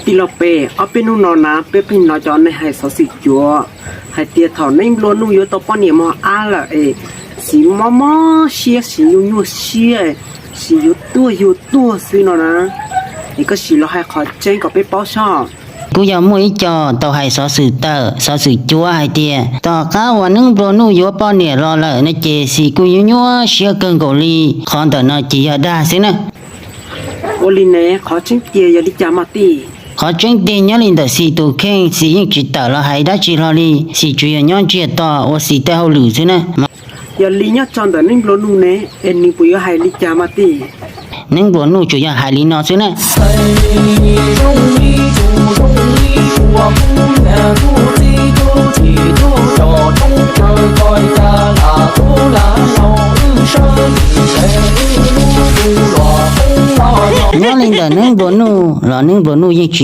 Tij laug Pem, ob peb hnub no na peb pheej hnov cov neeg hais xov xwm cuav hais tias thaum Neeb Nplua Nuj yuav tau poj niam mos ab lawm es Xis mob mob siab, Xis nyuaj nyuaj siab, Xis yuav tuag yuav tuag xwb no na. Es koj sim los hais qhov tseeb kom peb paub soj. Kuj yog muaj ib co tau hais xov xwm tawm, xov xwm cuav hais tias tom qab uas Neeb Nplua Nuj yuav poj niam los lawm no ces Xis kuj nyuaj nyuaj siab kawg nkaus li. Qhov ntawm no ces yog dag xwb na. Ua li ne, qhov tseeb tiag yog li cas mas tij? Qhov tseeb tiag nyob li ntawm Xis tus kheej, Xis yeej tsis tawm los hais dab tsi hlo li, Xis tsuas yog nyob ntsiag to ua Xis tej hauj lwm xwb na. Yog li nyob tso ntawm Neeb Nplua Nuj ne, es nws puas yuav hais li cas mas tij? Neeb Nplua Nuj tsuas yog hais li no xwb na. Nyob li ntawm Neeb Nplua Nuj los Neeb Nplua Nuj yeej tsis